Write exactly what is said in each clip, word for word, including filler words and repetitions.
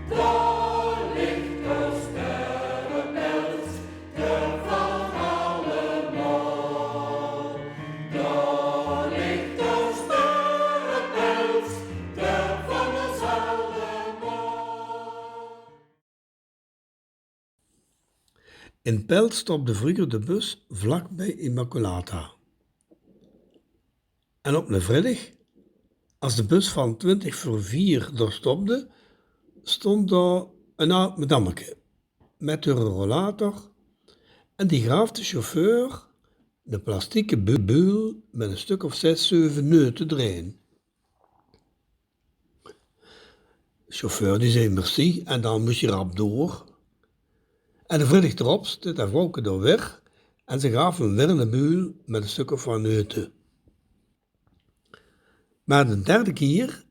Dao ligt de sterrepels, de van allemaol. Dao ligt de sterrepels, de van ós allemaol. In Pelt stopde vreuger de bus vlak bij Immaculata. En op 'ne vrijdag, as de bus van twintig veur veer dao stopde, stond dao 'n aad madammeke met häöre rollator en die gaaf de chauffeur 'ne plastieke bu-, buul met 'n stök of zes, zeuve neute d'rin. De chauffeur die zei merci en dan mós ie rap door. En de vrijdag d'rop steeg dat vrouwke dao weer en ze gaaf 'm weer 'ne buul met 'n stök of wat neute. Maar de derde kier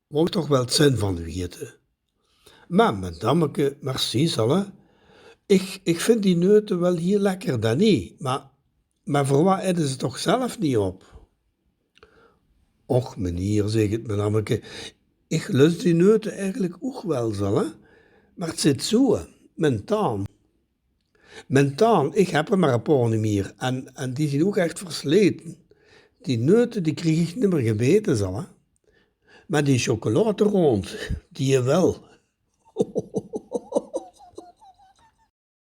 wou ich toch wel 't zin van weite. Maar madammeke, merci, zal hè. Ich, ich vind die neute wel hiel lekker, Danny, maar, maar veur wat ete ze toch zelf niet op? Och, meneer, zag 't madammeke, ich lus die neute eigelik oech wel, zal hè. Maar 't zit zoe, hè. Mien taan. Mien taan, ich heb 'r maar e paar niet mier. En, en die zien oech echt versleten. Die neute, die krieg ich nimmer gebete, zal hè. Maar die chocoladeroond, die wel.